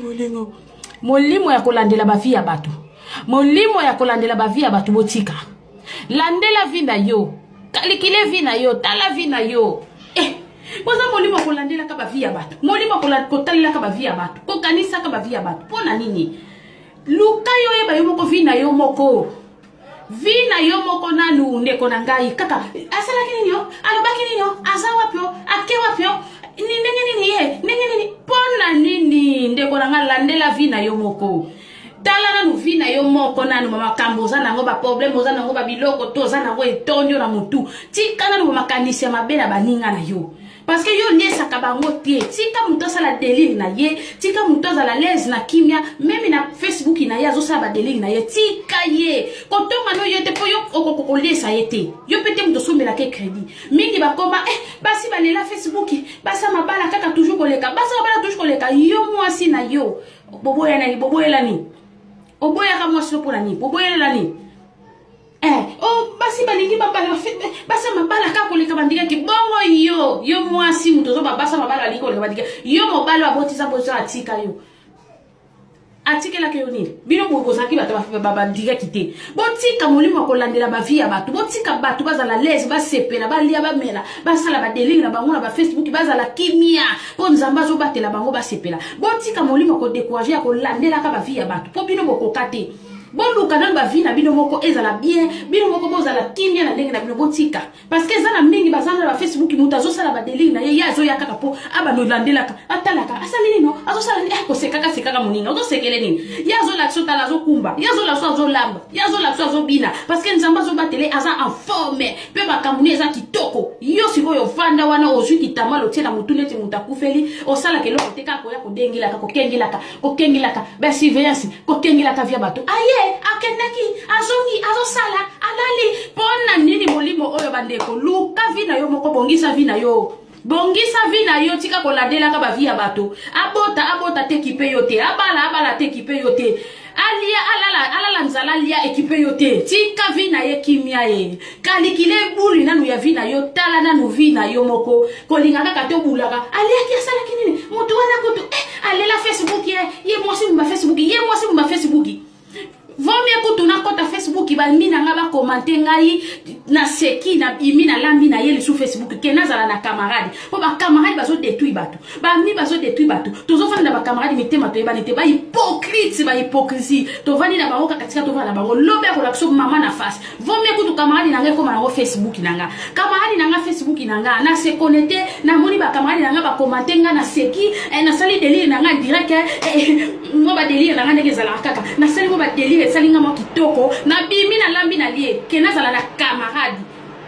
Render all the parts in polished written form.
Bolingo. Molimo ya kolandela ba vie ya bato. Molimo ya kolandela ba vie ya bato botika. Landela vie na yo. Kalikile vie na yo, tala vie na yo. Eh, boza molimo ya kolandelaka ba vie ya bato. Molimo ya kotalelaka ba vie ya bato. Kokanisaka ba vie ya bato. Mpo na nini? Luka yo oyeba yo moko vie na yo moko. Vie na yo moko nanu ndeko na ngai kaka asalaki nini yo alobaki nini yo aza wapi yo ake wapi yo ndenge nini ye ndenge nini mpo na nini ndeko na ngai landela vie na yo moko tala nanu vie na yo moko nanu bamakambo oza nango baproblème oza nango babiloko to oza nango etondi yo na motu tika nanu bamakanisi ya mabe na baninga na yo Parce que yo liesaka bango te. Tika mutu asala delire na ye, tika mutu azala l'aise na kimia, meme na Facebook na ye azosala ba delire na ye. Tika ye. Kotonga no ye te po yo okoko koliesa ye te. Yo pe te mutu osombelaka ye crédit. Mingi bakoma eh basi balela Facebook, basa mabala kaka toujours koleka, basa mabala toujours koleka. Yo mwasi na yo boboyanani, boboyelani. Oboyaka mwasi no pona nini? Boboyelani. Eh, oh, basi balingi babala basi mabala kaka koleka bandikaki bongo yo yo mwasi moto ozoba basi mabala balingi koleka bandikaki yo mobali abotisa botisa atika yo atikelaka yo nini bino bozalaki bato bandikaki te botika molimo ya kolandela bavi ya bato botika bato bazala lese basepela balia bamela basala badelire na bango na bafacebook bazala kimia mpo nzambe azobatela bango basepela botika molimo ya kodecourage ya kolandelaka bavi ya bato mpo bino bokoka te boluka nanu ba vie na bino moko ezala bien bino moko bozala kimia na ndenge na bino botika parce que eza na mingi baza na ba facebook moto azosala ba delire na ye ye azoya kaka mpo abanda olandelaka atalaka asali nini azosala nini akosekaka sekaka moninga ozosekele nini ye azolakisa otala azokumba ye azolakisa azolamba ye azolakisa azobina parce que nzambe azobatele aza en forme mpe makambo ne eza kitoko yo sikoyo ofanda wana ozwi kitambala otie na motu neti moto akufeli osalaka eloko te kaka koya kodengelaka kokengelaka kokengelaka ba surveillance kokengelaka via bato aye akendaki azongi azosala alali mpo na nini molimo oyo bandeko luka vi na yo moko bongisa vi na yo bongisa vi na yo tika koladelaka bavi ya bato abota abota te kipe yo te abala abala te kipe yo te alia alala alala nzala alia ekipe yo te tika vi na ye kimia ye kalikile buli nanu ya vi na yo tala nanu vi na yo moko kolinga kaka te obulaka aliaki asalaki nini moto wana kutu eh, alela facebook ye ye mwasi mumba facebook ye mwasi mumba facebook vomie kutu nakɔta facebook bami na ngai bakomante ngai naseki nabimi nalambi na ye lisu facebook ke nazala na camarade mpo bacamarade bazodetruire bato bami bazodetruire bato tozofanda na bacamarade mitema toyebani te bahypocrite bahypocrisie tovandi na bango kaka tika tovanda na bango lobi akolakisa mama na face Vaut mieux kutu camarade na nga ekoma nango Facebook na nga. Camarade na nga Facebook na nga na se connecter na moni ba camarade na nga ba commenter nga na seki eh, na sali délire na nga direct eh, eh, mo ba délire na nga ndenge ezalaka kaka. Na sali mo ba délire esali nga mwa kitoko na bimi na lambi na lie ke nazala na camarade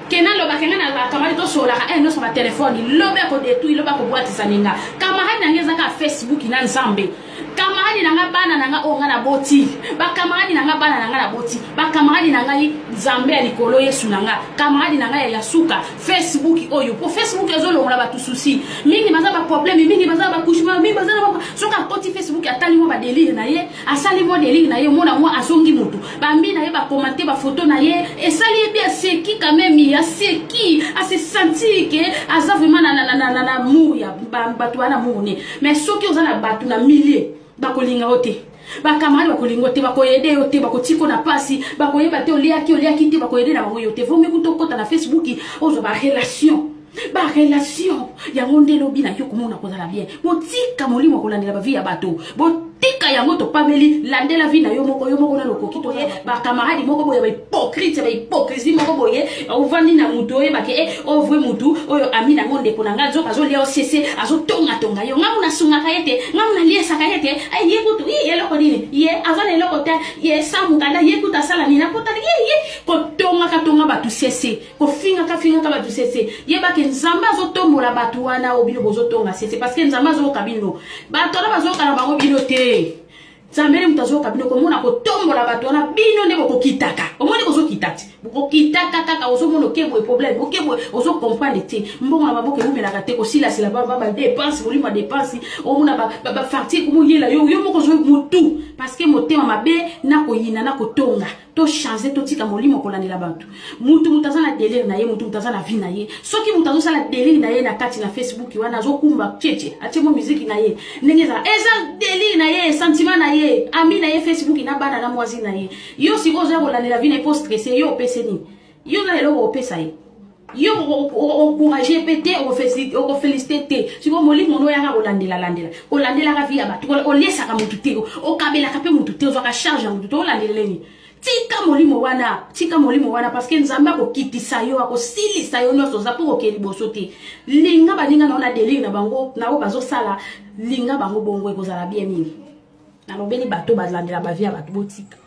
ke nalobaka nga na bacamarade tosololaka eh, nyonso batelefone lobi akodetruire lobi akobwatisa ninga camarade na nga eza kaka facebook na nzambe Kamaradi na nga bana na nga oyo nga naboti bakamaradi na nga bana na nga naboti bakamaradi na ngai nzambe ya likolo yesu na nga kamaradi na ngai ya suka facebook oyo po facebook ezolongola bato susi mingi baza baproblème mingi baza bakushima mingi baza na soki akoti facebook atali mwa badelire na ye asali mwa delire na ye omona mwa azongi motu bambi na ye bakomante bafoto na ye esali ye bi aseki quand même aseki ase sentir ke aza vraiment na, na, na, na, na, na amour ya bato wana amour ne Mais soki oza na bato na milieu bakolinga yo te bakamarade bakolinga yo te bakoyede yo te bakotiko na pasi bakoyeba te oliaki oliaki te bakoyede na bango yo te vomi kuta okota na facebook ozwa barelation barelation yango nde lobi na yo komona kozala bien botika molimo kolandela bavi ya bato tika yango topameli landela vie na yo moko yo moko nano okoki toye bakamaradi moko boye bahypocrite ya bahypocrisie moko boye ovandi na motu oyebake e eh, ovre motu oyo ami nango ndeko na ngai nzoka azolia osese azotongatonga yo ngai nasungaka ye te ngai naliesaka ye te eh, ye kutu ye eloko nini ye aza na eloko te ye sa mokanda ye kutu asala nini akutana ye ye kotongaka tonga bato sese kofingaka fingaka bato sese yebake nzambe azotombola bato wana oyo bino bozotonga sese parce que nzambe azoyoka bino bato wana bazoyoka na bango bino te nzambe nde moto azoyoka bino komona kotombola bato wana bino nde bokokitaka omoni bozokita te bokokitaka kaka ozomona okeboye problème okeboye ozokomprendre te mbongo na maboko ewumelaka te kosilasila badepense molimo ya depense omona bafartie komoyela yo yo moko ozoi motu parce que motema mabe na koyina na kotonga to changer totika molimo kolandela bato mutu mutu aza na delire na ye mutu mutu aza na vie na ye soki mutu azosala delire na ye na kati na facebook wana azokumba cheche atie mo miziki na ye ndenge ezala eza delire na ye. Ami na ye Facebook na bana na mwasi na ye. Yo sikoyo oza kolandela vie na ye mpo stresse yo, opese nini? Yo oza eloko opesa ye? Yo oencourage mpe te, okofélicité te. Sikoyo molimo no oyaka kolandela landela, kolandelaka vie ya bato, oliesaka motu te, okabelaka mpe motu te, ozwaka charge ya motu te, olandeleleni? Tika molimo wana, tika molimo wana, parce que Nzambe akokitisa yo, akosilisa yo nyonso oza mpo kokende liboso te. Linga baninga na yo na délire na bango na oyo bazosala, linga bango bongo, ekozala bien mingi. Nalobeli bato balandela bavie ya bato, botika.